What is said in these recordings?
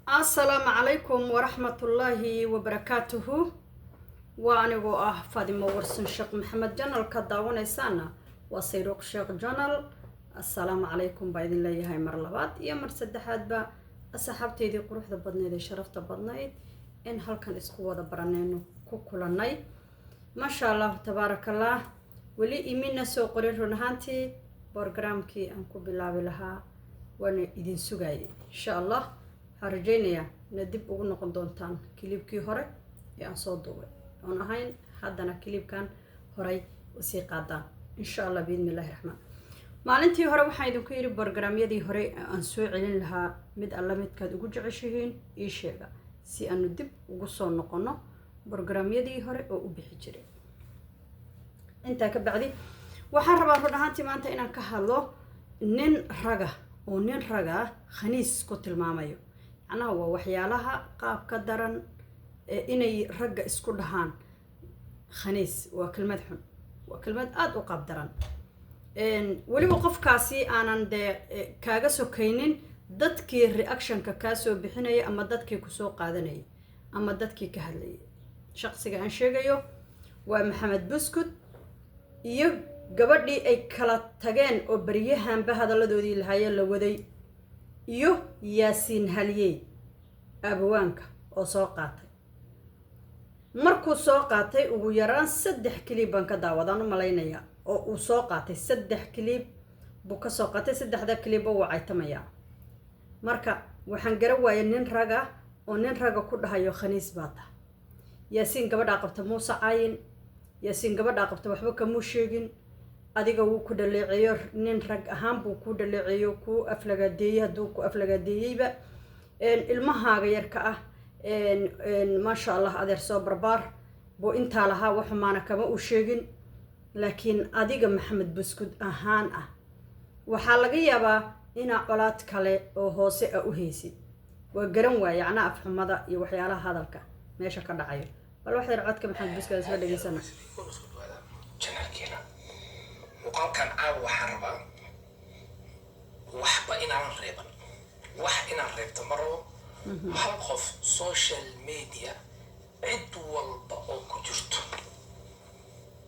Asalaamu calaykum waraxmatullaahi wabarakaatuhu. Waa anigoo ah Faadimo Warsan Sheekh Maxamed. Channelka daawanaysaana waa Sayruuq Sheekh Channel. Assalaamu calaykum baa idin leeyahay mar labaad iyo mar saddexaadba, asxaabteydii quruxda badnayd ee sharafta badnayd in halkan isku wada baranayno ku kulanay. Maasha Allahu tabaaraka Allah. Weli imina soo qorin run ahaantii borogramkii aan ku bilaabi lahaa, waana idin sugayay. Insha Allah waxaan rajaynayaa inaad dib ugu noqon doontaan clipkii hore ee aan soo duubay oon ahayn, haddana clipkan horay usii qaadaan, insha Allah, biidni Illahi raxmaan. Maalintii hore waxaan idinku yidhi borogramyadii hore aan soo celin lahaa, mid alla midkaad ugu jeceshihiin ii sheega si aanu dib ugu soo noqono borogramyadii hore oo u bixi jiray. Intaa ka bacdi waxaan rabaa run ahaantii maanta inaan ka hadlo nin raga oo nin raga khaniis ku tilmaamayo. Macnaha waa waxyaalaha qaabka daran ee inay ragga isku dhahaan khaniis. Waa kelmad xun, waa kelmad aada u qaab daran. Weliba qofkaasi aanan dee kaaga sokaynin dadkii reactionka kaa soo bixinaya ama dadkii kusoo qaadanayay ama dadkii ka hadlayay. Shaqsiga aan sheegayo waa Maxamed Buskud iyo gabadhii ay kala tageen oo beryahanba hadalladoodii lahaayeen la waday, iyo Yaasiin Halyey abawaanka oo soo qaatay. Markuu soo qaatay, ugu yaraan saddex clip baan ka daawadaan u malaynayaa oo uu soo qaatay. Saddex clip buu ka soo qaatay, saddexda clip oo wacaytamayaa. Marka waxaan gara waayay nin raga oo nin raga ku dhahayo khaniis baa tahay. Yaasiin gabadhaa qabta muuse caayin, Yaasiin gabadhaa qabta waxba kamuu sheegin. Adiga wuu ku dhaleeceeyo, nin rag ahaan buu ku dhaleeceeyo, kuu aflagaadeeyey. Hadduu ku aflagaadeeyeyba, ilmahaaga yarka ah, maasha Allah, adeer soo barbaar buu intaa lahaa, waxumaana kama uu sheegin. Laakiin adiga Maxamed Buskud ahaan ah waxaa laga yaabaa inaa colaad kale oo hoose a u haysid. Waa garan waaye yacnaa afxumada iyo waxyaalaha hadalka meesha ka dhacayo. Bal wax yar codka Maxamed Buskud isla dhegeysana. Channelkeena muuqaalkan caawa waxaan rabaa waxba inaanan reeban, wax inaan reebto ma rabo. Hal qof social media cid walba oo ku jirto,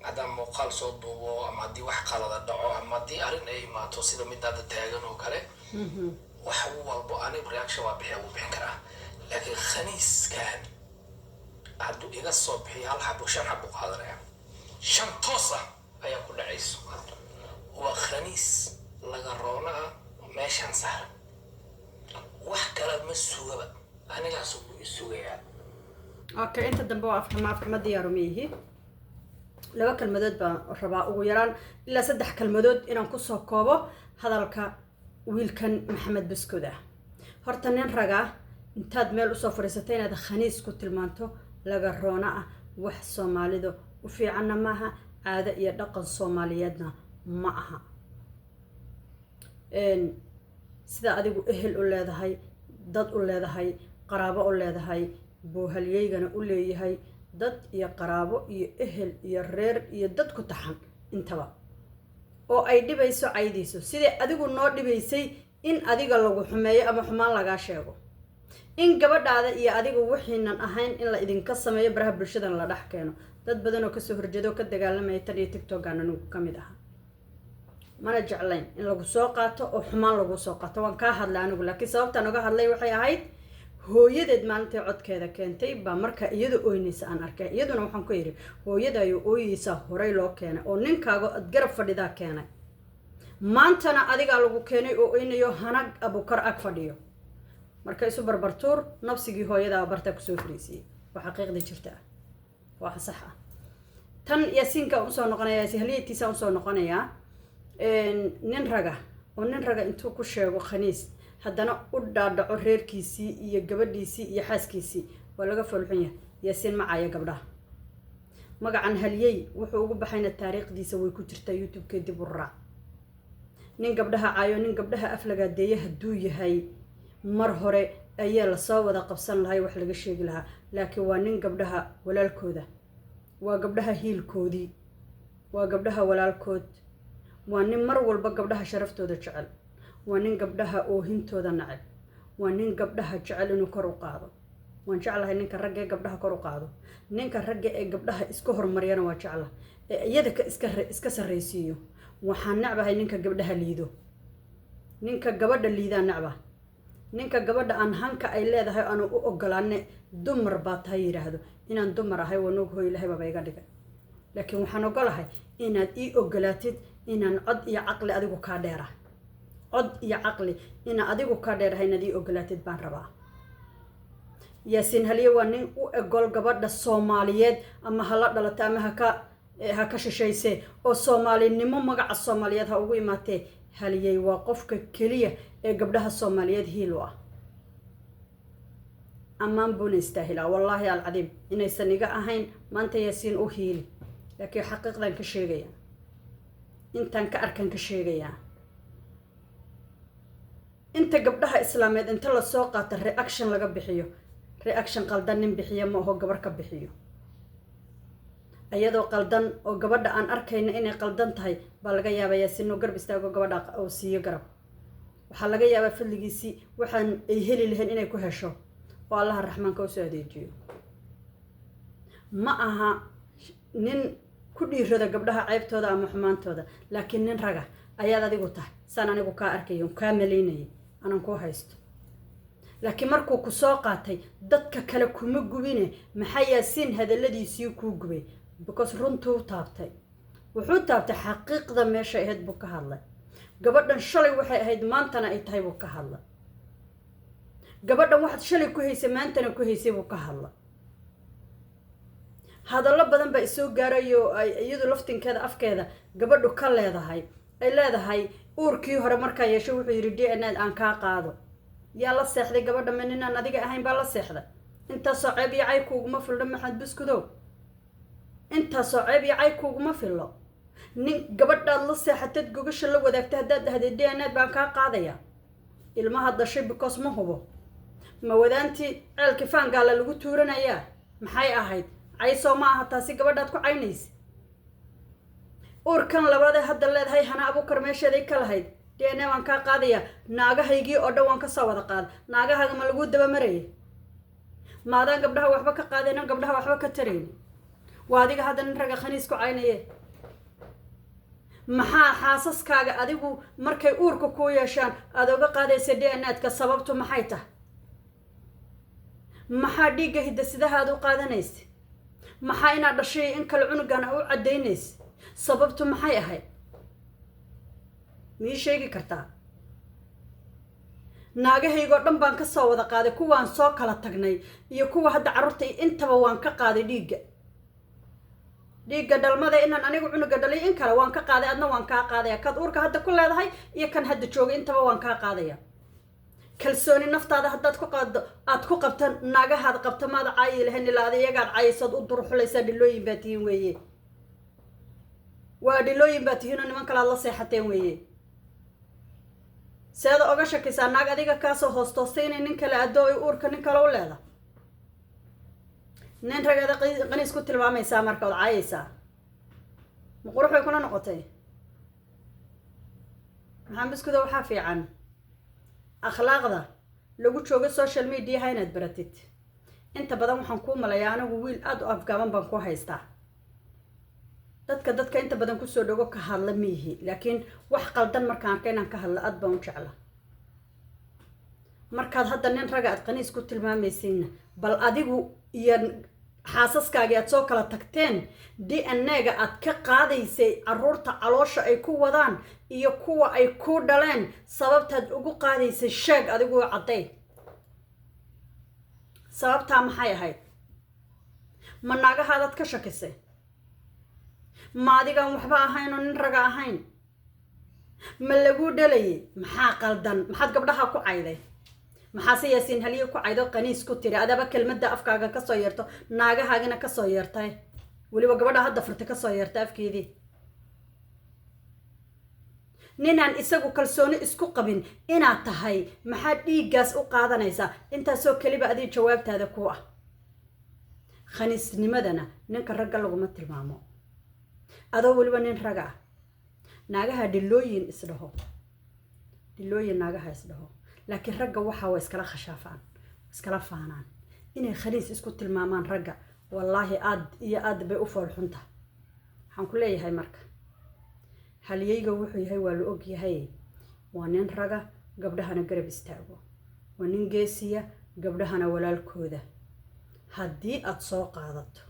haddaan muuqaal soo duubo ama haddii wax qalada dhaco ama haddii arrin ay imaato sida mid hadda taagan oo kale, wax walbo aniga reaction waa bixiya, wuu bixin karaa. Laakiin khaniiskan hadduu iga soo bixiyo hal xabo, shan xabo qaadanaya, shan toos ah ayaa ku dhacayso. Waa khaniis laga roona ah meeshaan saaran, wax kale ma sugaba, anigaas buu isugayaa. Okay, inta dambe waa afxuma. Afxuma diyaaru ma ihi. Laba kelmadood baan rabaa, ugu yaraan ilaa saddex kelmadood inaan kusoo koobo hadalka wiilkan Maxamed Buskud ah. Horta nin ragaa intaad meel usoo fadhiisatay inaad khaniis ku tilmaanto laga roona ah, wax Soomaalida u fiicanna maaha, caado iyo dhaqan Soomaaliyeedna ma aha. Sida adigu ehel u leedahay, dad u leedahay, qaraabo u leedahay, buu halyeygana u leeyahay dad iyo qaraabo iyo ehel iyo reer iyo dad ku taxan intaba oo ay dhibayso caydayso. Sidai adigu noo dhibaysay in adiga lagu xumeeyo ama xumaan lagaa sheego, in gabadhaada iyo adiga wixiinan ahayn in la idinka sameeyo baraha bulshadan la dhex keeno, dad badan oo kasoo horjeedo oo ka dagaalamaya tan iyo TikTokan anigu ka mid aha. Mana jeclayn in lagu soo qaato oo xumaan lagu soo qaato. Waan kaa hadlay anigu, laakiin sababtaan uga hadlay waxay ahayd hooyadeed maalintay codkeeda keentay baa markaa iyada ooynaysa aan arkay. Iyaduna waxaan ku yidhi, hooyadayo ooyeysaa horey loo keenay oo ninkaago ad garab fadhidaa keenay, maantana adigaa lagu keenay oo oynayo hanag Abukar ag fadhiyo. Marka isu barbartuur nabsigii hooyadaa bartaa kusoo fariisiyey. Waa xaqiiqda jirta ah, waa sax ah. Tan Yaasiinka usoo noqonaya, halyeytiisa usoo noqonayaa. Nin raga oo nin raga intuu ku sheego khaniis, haddana u dhaadhaco reerkiisii iyo gabadhiisii iyo xaaskiisii, waa laga foolxun yahay. Yaasiin macaya gabdhaha magacan halyey wuxuu ugu baxayna taariikhdiisa way ku jirtaa YouTube-kee, dib u raac. Nin gabdhaha caayo, nin gabdhaha aflagaadeeye hadduu yahay, mar hore ayaa lasoo wada qabsan lahay, wax laga sheegi lahaa. Laakiin waa nin gabdhaha walaalkooda, waa gabdhaha hiilkoodii, waa gabdhaha walaalkood, waa nin mar walba gabdhaha sharaftooda jecel, waa nin gabdhaha oohintooda naceb, waa nin gabdhaha ceebtooda jecel. Waa nin gabdhaha jecel inuu kor u qaado. Waan jeclahay ninka ragga ee gabdhaha kor u qaado. Ninka ragga ee gabdhaha iska horumariyana waa jecla, ee iyada ka iska sarraysiiyo. Waxaan necbahay ninka gabdhaha liido. Ninka gabadha liidaa necba, ninka gabadha aan hanka ay leedahay aanu u ogolaane "Dumar baa tahay" yidhaahdo. Inaan dumar ahay waa nog, hooy, Ilahay baaba iga dhigay, laakiin waxaan ogolahay inaad ii ogolaatid inaan cod iyo caqli adigu kaa dheera, cod iyo caqli inaan adigu kaa dheerahay inaad ii ogolaatid baan rabaa. Yaasiin Haliye waa nin u egol gabadha Soomaaliyeed, ama hala dhalata ama haka shishaysee, oo Soomaalinimo magaca Soomaaliyeed ha ugu imaatee. Haliyey waa qofka keliya ee gabdhaha Soomaaliyeed hiil u ah. Ammaan buuna istaahilaa. Wallaahi alcadiim inaysan iga ahayn maanta Yaasiin u hiili, laakiin xaqiiqdan ka sheegaya, intaan ka arkan ka sheegayaa. Inta gabdhaha islaameed inta lasoo qaato reaction laga bixiyo, reaction qaldan nin bixiya ma aho, gabar ka bixiyo iyadoo qaldan oo gabadha aan arkayna inay qaldan tahay baa laga yaabaa Yaasiin oo garab istaago gabadha oo siiyo garab. Waxaa laga yaabaa fadligiisii waxaan ay heli lahayn inay ku hesho oo Allaha Raxmaanka usoo adeejiyo. Ma aha nin ku dhiirada gabdhaha ceybtooda ama xumaantooda, laakiin nin raga ayaad adigu tahay, saan anigu kaa arkaya, kaa malaynayay anaan kuu haysto. Laakiin markuu ku soo qaatay dadka kale kuma gubine, maxaa Yaasiin hadalladiisii kuu gubay? Because runtuu taabtay, wuxuu taabtay xaqiiqda meesha ahayd buu ka hadlay. Gabadhan shalay waxay ahayd maantana ay tahay buu ka hadlay. Gabadhan waxaad shalay ku haysay maantana ku haysay buu ka hadlay. Hadallo badan baa isoo gaarayo ay iyadu laftinkeeda afkeeda gabadhu ka leedahay, ay leedahay uurkii hore markaa yeesho wuxuu yidhi DNA aan kaa qaado. Yaa la seexday gabadha? Ma ninaan adiga ahayn baa la seexday? Intaasoo ceeb iyo cay kuuguma fillo, Maxamed Buskudow. Intaasoo ceeb iyo cay kuuguma fillo. Nin gabadhaad la seexatad, gogasha la wadaagtay, haddaad dhahday DNA baan kaa qaadaya ilmaha dhashay, because ma hubo, ma wadaantii ceelkii faangaala lagu tuuranayaa? Maxay ahayd? Caysoo ma aha taasi gabadhaad ku caynaysa? Uurkan labaadee hadda leedahay Hana Abuukar meesheeday ka lahayd DNA waan kaa qaadayaa, naagahaygii oo dhan waan kasoo wada qaada. Naagahaaga ma laguu dabamarayay? Maadaan gabdhaha waxba ka qaadaynan, gabdhaha waxba ka taraynin? Waa adiga hadda nin ragga khaniis ku caynaye. Maxaa xaasaskaaga adigu markay uurka kuu yeeshaan aada oga qaadaysa DNA-dka? Sababtu maxay tahay? Maxaa dhiigga hidasidaha aad u qaadanaysa? Maxaa inaad dhashay in kale cunugan u caddaynaysa? Sababtu maxay ahayd? Mii sheegi kartaa? Naagahaygoo dhan baan kasoo wada qaaday, kuwaan soo kala tagnay iyo kuwa hadda carruurta intaba waan ka qaaday dhiigga, dhiigga dhalmada, inaan anigu cunuga dhalay in kale waan ka qaaday. Adna waan kaa qaadaya, kaad uurka hadda ku leedahay iyo kan hadda joogay intaba waan kaa qaadaya. Kalsooni naftaada haddaad ku qaado, aad ku qabta, naagahaad qabta maada caayi lahayn ilaa ad iyagaad caayaysood u durxulaysaa. Dhilooyin baa tihiin weeye, waa dhilooyin baa tihiinoo niman kale aad la seexateen weeye. Seeda oga shakaysaa naag adiga kaasoo hoostoostay inay nin kale addo ay uurka nin kale u leedahay? Nin rageeda qaniis ku tilmaamaysaa marka ood caayaysaa, ma qurux bay kula noqotay? Maxamed Buskudo, waxaa fiican akhlaaqda lagu joogo social mediaha inaad baratid. Inta badan waxaan kuu malayaa anigu wiil aada u afgaaban baan ku haystaa. Dadka inta badan kusoo dhago ka hadla miihi, laakiin wax qaldan markaan arka inaan ka hadla aad baan u jecla. Markaad hadda nin raga aad qaniis ku tilmaamaysiinna, bal adigu iyo xaasaskaagii aad soo kala tagteen DNA-ga aad ka qaadaysay caruurta caloosha ay ku wadaan iyo kuwa ay ku dhaleen, sababtaad ugu qaadaysay sheeg adigu, cadday. Sababtaa maxay ahayd? Ma naagahaadaad ka shakisay? Ma adigaan waxba ahayn oo nin raga ahayn? Ma laguu dhalayay? Maxaa qaldan? Maxaad gabdhaha ku cayday? Maxaase Yaasiin Haliye ku caydo, qaniis ku tiri? Adaba kelmadda afkaaga kasoo yeerto, naagahaagina kasoo yeertay, weliba gabadha hadda furtay kasoo yeertay afkeedii. Ninaan isagu kalsooni isku qabin inaad tahay, maxaad dhiiggaas u qaadanaysaa? Intaasoo keliba adii jawaabtaada ku ah. Khaniisnimadana ninka ragga laguma tilmaamo, adoo weliba nin raga ah. Naagaha dhilooyin isdhaho, dhilooyin naagaha isdhaho. Laakiin ragga waxaa waa iskala khashaafaan, iskala faanaan inay khaniis isku tilmaamaan ragga. Wallaahi, aad iyo aad bay u foolxunta. Waxaan ku leeyahay marka, halyeyga wuxuu yahay waa la og yahay. Waa nin raga, gabdhahana garab istaago, waa nin geesiya, gabdhahana walaalkooda. Haddii aada soo qaadato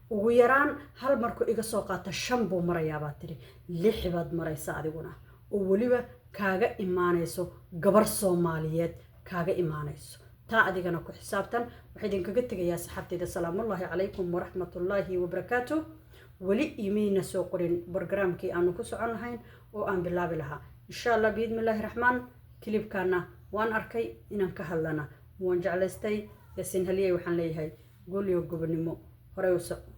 ugu yaraan hal markuu iga soo qaato, shan buu marayaa baad tiri, lix baad maraysa adiguna, oo weliba kaaga imaanayso gabar Soomaaliyeed kaaga imaanayso. Taa adigana ku xisaabtan. Waxaa idinkaga tegayaa, saxaabteyda, salaamullaahi calaykum waraxmatullaahi wabarakaatu. Weli imayna soo qorin barogaraamkii aanu ku socon lahayn oo aan bilaabi lahaa, insha Allah, biidni illaahi raxmaan. Clipkaana waan arkay, inaan ka hadlana waan jeclaystay. Yaasiin Haliyey waxaan leeyahay guul iyo gobonimo, horey u soco.